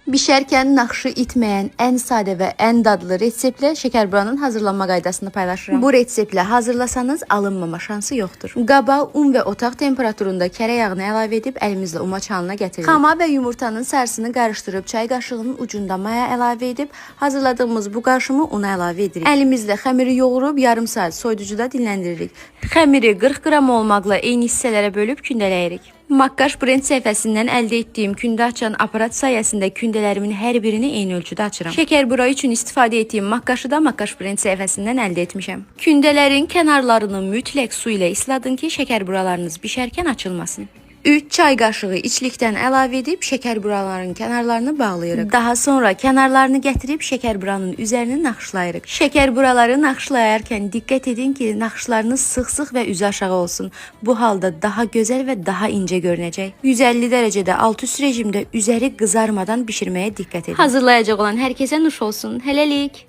Bişərkən naxışı itməyən ən sadə və ən dadlı reseptlə şəkərburanın hazırlanma qaydasını paylaşıram. Bu reseptlə hazırlasanız alınmama şansı yoxdur. Qaba un və otaq temperaturunda kərə yağını əlavə edib əlimizlə umaç halına gətiririk. Xama və yumurtanın sarısını qarışdırıb çay qaşığının ucunda maya əlavə edib hazırladığımız bu qarışımı una əlavə edirik. Əlimizlə xəmiri yoğurub yarım saat soyuducuda dinləndiririk. Xəmiri 40 qram olmaqla eyni hissələrə bölüb kündələyirik. Makkaş brend səhifəsindən əldə etdiyim kündə açan aparat sayəsində kündələrimin hər birini eyni ölçüdə açıram. Şəkərbura üçün istifadə etdiyim makkaşı da Makkaş brend səhifəsindən əldə etmişəm. Kündələrin kənarlarını mütləq su ilə isladın ki, şəkərburalarınız bişərkən açılmasın. 3 çay qaşığı içlikdən əlavə edib şəkərburaların kənarlarını bağlayırıq. Daha sonra kənarlarını gətirib şəkərburanın üzərini naxışlayırıq. Şəkərburaları naxışlayarkən diqqət edin ki, naxışlarınız sıx-sıx və üzü aşağı olsun. Bu halda daha gözəl və daha incə görünəcək. 150 dərəcədə alt-üst rejimdə üzəri qızarmadan bişirməyə diqqət edin. Hazırlayacaq olan hər kəsə nuş olsun. Hələlik.